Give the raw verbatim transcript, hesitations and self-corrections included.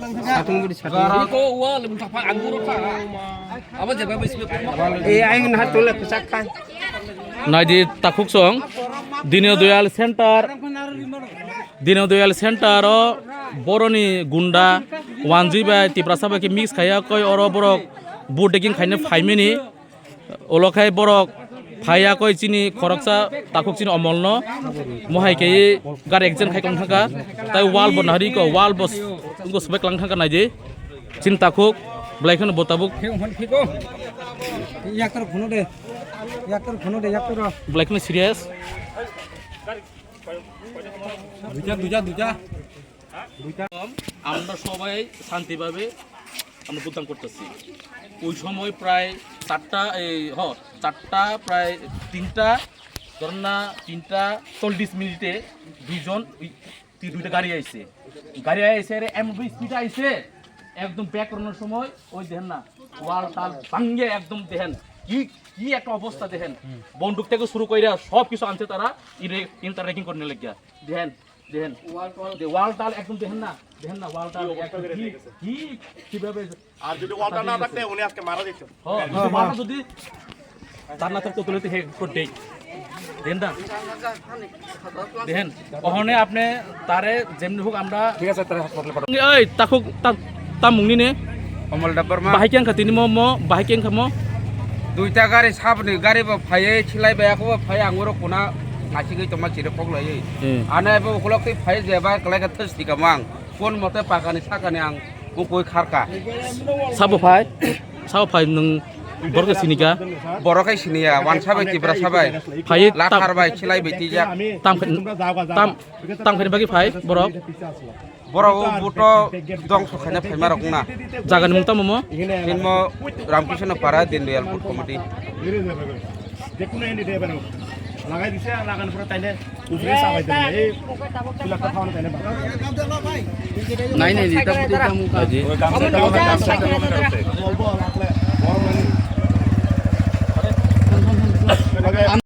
Satung budi satung. Iko wal mutapa anggur ta. Abo jeba bisi. Eh, aing na tole kusak kai. Naidi takhuk song. Dino Doyal Center. Dino Doyal Center o boroni gunda wanji bai Tiprasa bai ke mix khaya koi oro borok boat taking khaine phaimani. Olo khai borok phaiya koi chini khoroksa takhuk chini omolno mohai khe gari accident khai tong thangkha. Tai wall bo nahari ko wall bo ngo subek lang thangkha naidi. Chini takhuk belai kheno bo tabuk. Yaktor phone de. Yaktor phone de yaktor. Belai kheno serious. দুইটা দুইটা দুইটা আমরা সবাই শান্তিভাবে আমরা ভোটদান করতেছি। ওই সময় প্রায় চারটা, এই হ চারটা প্রায় তিনটা, ধরেন না, তিনটা চল্লিশ মিনিটে দুইজন ওই তি- দুইটা গাড়ি আইছে। গাড়ি আইছে রে, এমন স্পিড আইছে, একদম ব্যাক করানোর সময় ওই দেখেন না, ওয়াল টাল ভাঙ্গে একদম দেখেন কি, কি একটা অবস্থা দেখেন। বন্দুক থেকে শুরু করে সব কিছু আনছে তারা। ইরে- ইন্টার রেকিং করে নিয়ে লেগে দেখেন, দেখেন। ওয়াল টাল একদম দেখেন না, দেখেন না, ওয়াল টাল কি অবস্থা একদম করে কি- রেখেছে? কি- কিভাবে আর যদি ওয়ালটা না থাকলে উনি আজকে মারা যেত। হ, যদি ওয়ালটা যদি তার না থাকতো, তাহলে তো হে করতেই। দেখেন না? দেখেন, ওখানে আপনি তারে যেমনি হোক আমরা ঠিক আছে, তারা হাসপাতালে পাঠাও। এই তাখুক তা- তা মুংনি নে? Omol Debbarma. Bahai keng kha tini mo, mo bahai keng kha mo? Duita gari sabni gari bo phaiye, silai bai ako bo phai ang oro kuna asik oi tongma chiri kok lai. Eh. Ana bo ukulok tei phai jeba kalai ka thas di kamang. Kon mote pakani sakani ang bukoi kharka. Sabo phai, sabo phai nung borok sinika. Borok hai siniya, wan sabai tibra sabai. Phai tam- Lakhar bai, silai bai tijak. Tam khe- tam- tam khe bagi phai borok. Borok buto dong sokhaina phaima rok na. Jaga ni mung tamo mo? Hinmo Ramkrishna Para Din Dayal Food Committee. যে কোনো এনে দেবে না। লাগাই দিছে, আর লাগানোর পরে তাইলে উপরে চাপাই দেবে। এই তুলা কথা হলো তাইলে। নাই, নাই, এটা বুঝতে চামু কাজ। জি।